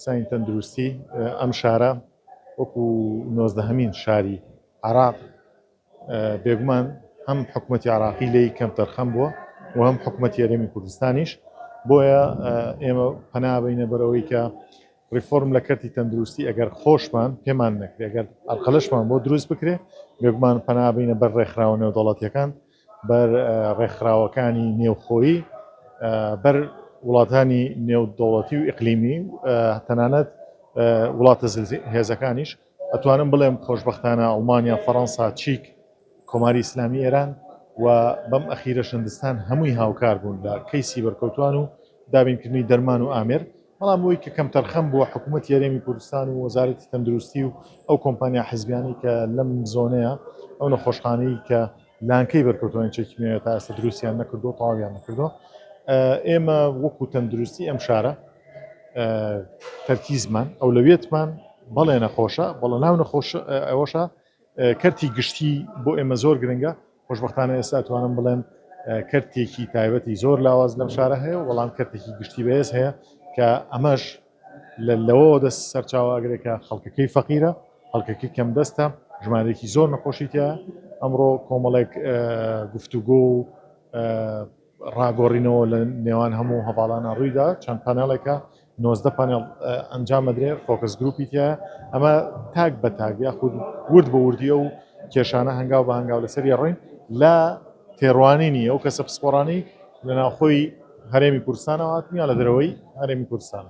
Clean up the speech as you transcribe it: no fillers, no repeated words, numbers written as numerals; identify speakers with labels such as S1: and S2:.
S1: بەرپرسانی تەندروستی ئەم شارە وەکو نۆزدەهەمین شاری عێراق بێگومان هەم حکومەتی عراقی لێی کەمتەرخەم بووە و هەم حکومەتی هەرێمی کوردستانیش بۆیە ئێمە پەنا بەینە بەرەوەی کە ڕیفۆرم لە کەرتی تەندروستی ئەگەر خۆشمان پێمان نەکرێ ئەگەر ئەرقەلەشمان بۆ دروست بکرێ بێگومان پەنا بەینە بەر ڕێکخراوە نێودەوڵەتیەکان بەر ڕێکخراوەکانی نێوخۆیی بەر وڵاتانی نێودەوڵەتی و ئیقلیمی تەنانەت وڵاتە هێزەکانیش ئەتوانم بڵێم خۆشبەختانە ئەڵمانیا، فەڕەنسا، چیک، کۆماری ئیسلامی ئێران و بەم ئەخیرەش هندستان هەمووی هاوکار بوون لە کەیسی بەرکەوتوان و دابینکردنی دەرمان و ئامێر، بەڵام ئەوەی کە کەمتەرخەم بووە حکوومەتی هەرێمی کوردستان و وەزارەتی تەندروستی و ئەو کۆمپانیا حزبیانەی کە لەم زۆنەیە ئەو نەخۆشخانەی کە لانکەی بەرکەوتوانی چەکی کیمیاویە تا ئێستا دروستیان نەکردووە تەواویان نەکردووە ئێمە وەکو تەندروستی ئەم شارە تەرکیزمان ئەولەویەتمان بەڵێ نەخۆشە بەڵە ناو نەخۆش ئەوەشە کەرتی گشتی بۆ ئێمە زۆر گرنگە خۆشببختانە ئێستا توانم بڵێم کەرتێکی تایبەتی زۆر لاواز لەم شارە هەیە و بەڵام کەرتێکی گشتی بەهێز هەیە کە ئەمەش لە لەوەوە دەست سەرچاوە ئەگرێت کە خەڵکەکەی فەقیرە خەڵکەکەی کەم دەستە ژمارەیەکی زۆر نەخۆشی تیا ئەمڕۆ کۆمەڵێک گفتوگۆ و ڕاگۆڕینەوە لە نێوان هەموو هەواڵانە ڕوویدا چەند پانێڵێکە 19 پانێڵ ئەنجام ئەدرێ focus group ی تایە ئەمە تاک بە تاک یاخود ورد بە وردی ئەو کێشانە هەنگاو بە هەنگاو لەسەری ڕۆین لە تێڕوانینی ئەو کەسە پسپۆڕانەی لە ناوخۆی هەرێمی کوردستانەوە هاتن یا لە دەرەوەی هەرێمی کوردستانە.